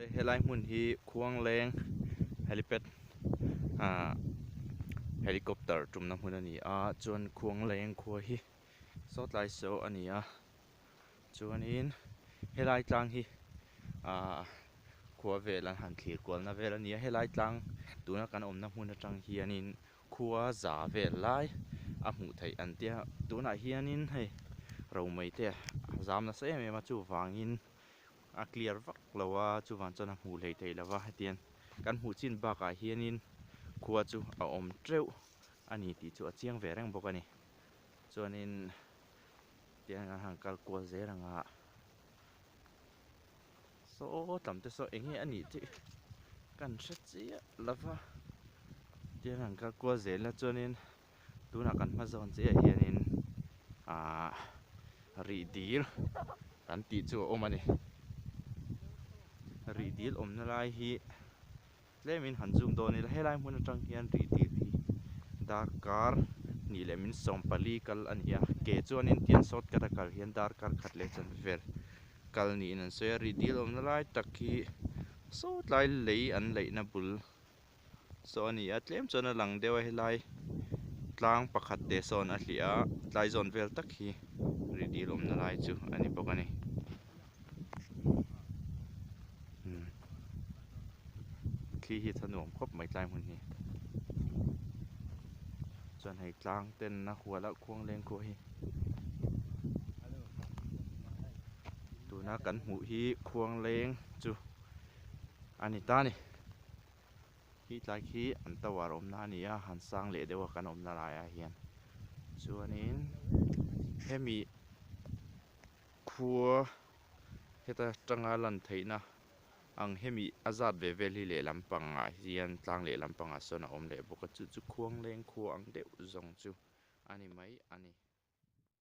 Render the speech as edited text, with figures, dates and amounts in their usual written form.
Helai hmun hi Khuangleng helipad ahh helicopter tumna hmun a ni a chuan Khuangleng khua hi sawtlai saw a ni a chuanin helai tlang hi ahh khua vel an han thlir kualna vel a ni a helai tlang tuna kan awmna hmun atang hianin khua za vel lai a hmuh theih an tia tunah hianin hei romei te a zam nasa em em a chuvangin. A clear vak lo a chuvang chuan a hmuh hlei thei lo va hetiang kan hmuh chin bakah hianin khua chu a awm teuh a ni tih chu a chiang ve reng bawk a ni chuanin tiang an han kal kual zel ang a saw tam te saw eng nge a nih tih kan hre chiah lo va tiang an kal kual zel a chuanin. Tunah kan hma zawn chiah hianin ahh rih dil kan tih chu a awm a ni. Rih dil awmna lai hi tlemin han zoom dawn ila helai hmun atang hian rih dil hi darkar hnih leh min 14 kal a ni a ke chuanin tiang shortcut a kal hian darkar khat leh chanve vel kal niin an sawi a rih dil awmna lai tak hi sawtlai lei an laihna bul. Saw a ni a tlem chuan a lang deuh a helai tlang pakhat te sawn a hliah a tlai zawn vel tak hi ri dil awmna lai chu a ni bawk a ni umm thli hi a nuam khawp mai tlai hmun hi chuan hei tlang ten a hual a khuang leng khua hi tuna kan hmuh hi khuang leng chu a ni ta a ni. Khi tlai khi an tower awmna a ni a han sang leh deuh a kan awmna laiah hian chuanin hemi khua heta tanga lan theihna ang hemi a zat ve vel hi lehlam pangah hian tlang lehlam pangah sawn a awm leh bawk a chu chu khuangleng khua ang deuh zawng chu a ni mai a ni.